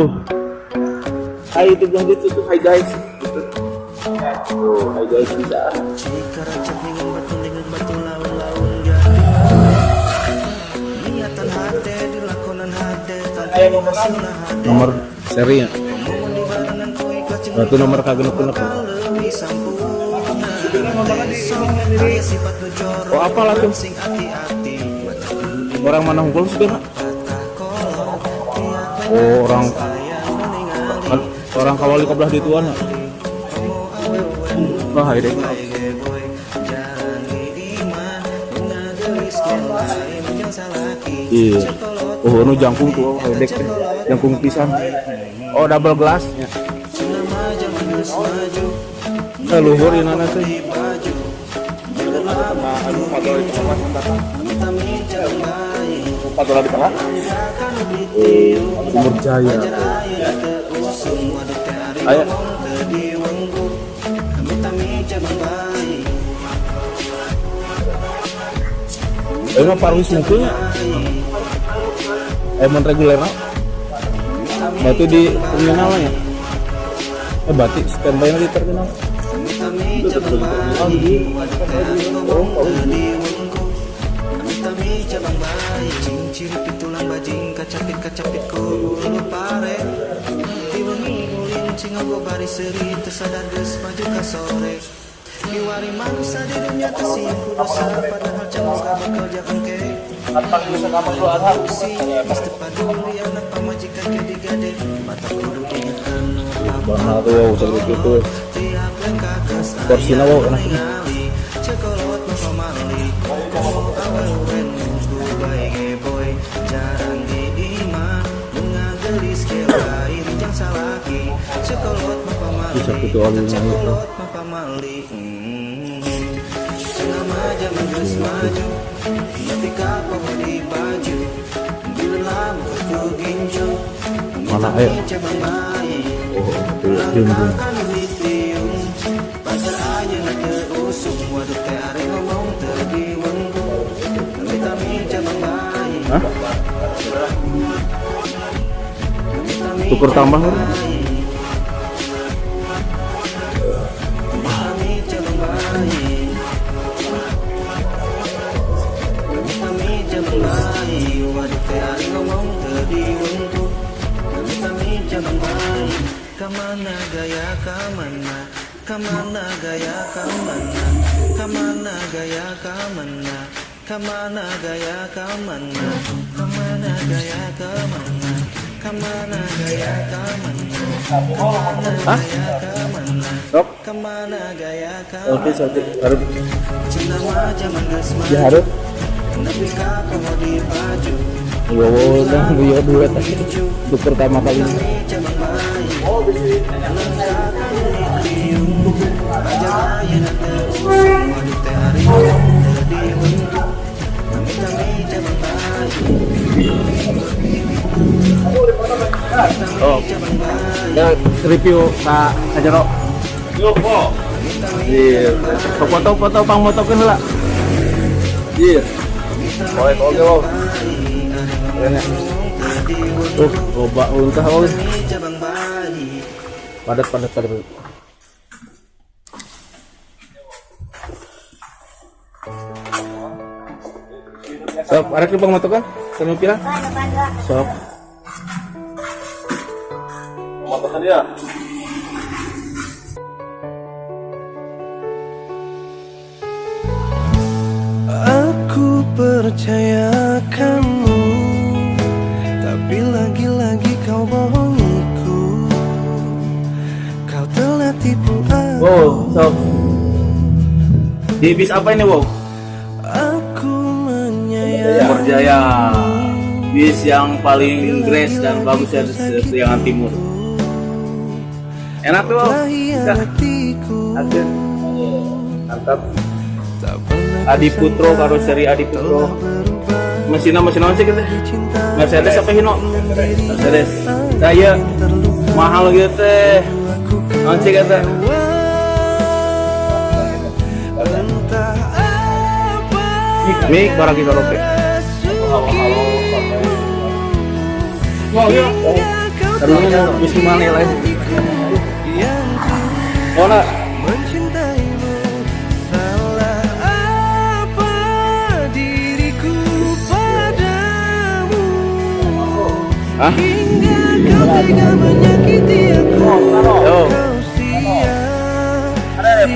Tuh. Hai, itu belum gitu tuh. Hai guys. Gitu. Tuh, hai guys bisa. Nomor serinya. Berarti nomor kagenep-genep. Oh, apalah tuh? Orang mana unggul sih? Oh, orang orang kawali kebelah di tuan ya. Wah, ini. Iya. Oh, nu jangkung tuh, oh, dek teh. Jangkung pisan. Oh, double glass ya. Eh, luhur ini nana teh. Patola di tengah. Sumur Jaya. Ayo. Emang parwis mungkin Emang reguler no? Berarti di terminal ya? Eh, berarti standby di terminal. Bana tuh wow, seperti itu. Porsinya wow, enak ini. Bisa gitu alurnya itu. Mana ayo? Oh, itu jung. Hah? Tuker tambah kan? Hah? Sok. Oke, sok. Harus. Ya harus. Wow, udah dua dua untuk pertama kalinya. Oh, ya review Kak Kajero. Yuk, po. Iya. Foto-foto pang motokeun heula. Iya. Boleh, oke, wow. Keren ya. Tuh, loba untah oge. Padat padat padat. Sok, arek di pang motokeun? Sama pira? Sok. Motokan dia. Aku percaya kamu, tapi lagi-lagi kau bohongiku. Kau telah tipu aku. Wow, sok. Di bis apa ini, wow? Aku menyayangi. Sumber Jaya. Bis yang paling grace dan bagus ya di Priangan Timur. Enak tuh, wow. Bisa. Ada. Mantap. Adi Putro, karoseri Adi Putro. Mesinnya mesin apa sih kita? Mercedes apa Hino? Mercedes. Saya mahal gitu teh. Naon sih kata? Mik barang kita roke. Halo, halo, sampai. Wow, iya. Hingga kau Serunya geus mana lain. Hatiku yang ku Oh, nah. mencintaimu. Salah apa diriku padamu Hah? hingga kau tega menyakiti aku? Yo. Kau sia-siakan.